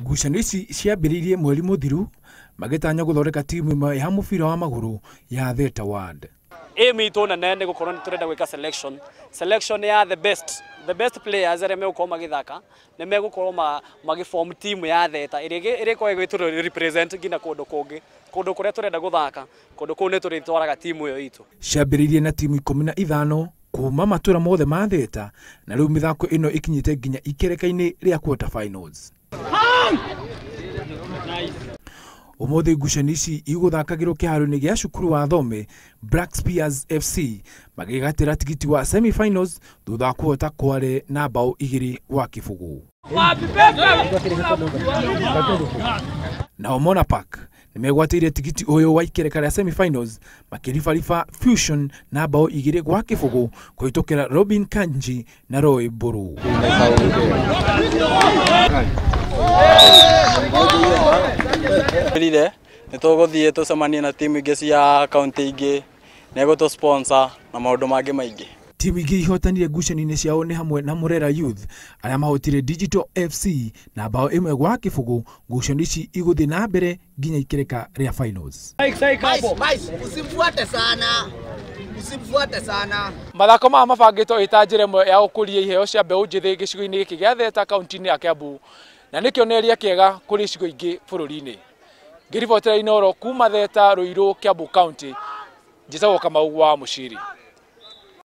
Ngucanio ici ciambĩrĩirie mweri mũthiru magĩtanya gũthondeka timu ĩmwe ya mũbira wa magũrũ ya Theta Ward. Aim itũ nene nĩ gũkorwo nĩ tũrenda gwĩka selection ya the best players arĩa megũkorwo magĩthaka, nĩ megũkorwo magĩform team ya Theta ĩrĩa ĩrĩkorwo ĩgĩtũ represent nginya kũndũ kũngĩ, kũndũ kũrĩa tũrenda gũthaka, kũndũ kũu nĩ tũrĩtwaraga timu ĩyo itũ. Ciambĩrĩirie na timu 15 kuma matũra mothe ma Theta, na rĩu mĩthako ĩno ĩkinyĩte nginya ikereka-inĩ rĩa quarter finals. Ũmũthĩ ngucanio ici igũthakagĩrwo kĩharo-inĩ gĩa cukuru wa Thome, Black Spears FC magĩgatĩra tigiti wa semi-finals thutha wa kũhota Kware na bao 2-0. Nao Mona Park nĩmegwatĩire tigiti ũyũ wa ikereka rĩa semi-finals makĩribariba Fusion na bao 2-0 kũhĩtũkĩra Robin Kanji na Roy Mburu. Rire nĩ tũgũthiĩ tũcemanie na timu ingĩ cia kaunti ingĩ, nĩ egũtũ sponsor na maũndũ mangĩ maingĩ. Timu ingĩ ihotanire ngucanio-inĩ ciao nĩ hamwe na Murera Youth arĩa mahotire Digital FC na bao 1-0. Ngucanio ici igũthiĩ na mbere nginya ikereka rĩa finals. Usimfuate sana, usimfuate sana. Mathako maya mabangĩtwo ĩta njĩra ĩmwe ya gũkũria iheo cia mbeũ njĩthĩ gĩcigo-inĩ gĩkĩ gĩa Theta kaunti-inĩ ya Kiambu, na nĩ kĩonereria kĩega kũrĩ icigo ingĩ bũrũri-inĩ. Ngĩribotera Inooro kuma Theta, Ruiru, Kiambu County, njĩtagwo Kamau wa Mũciri.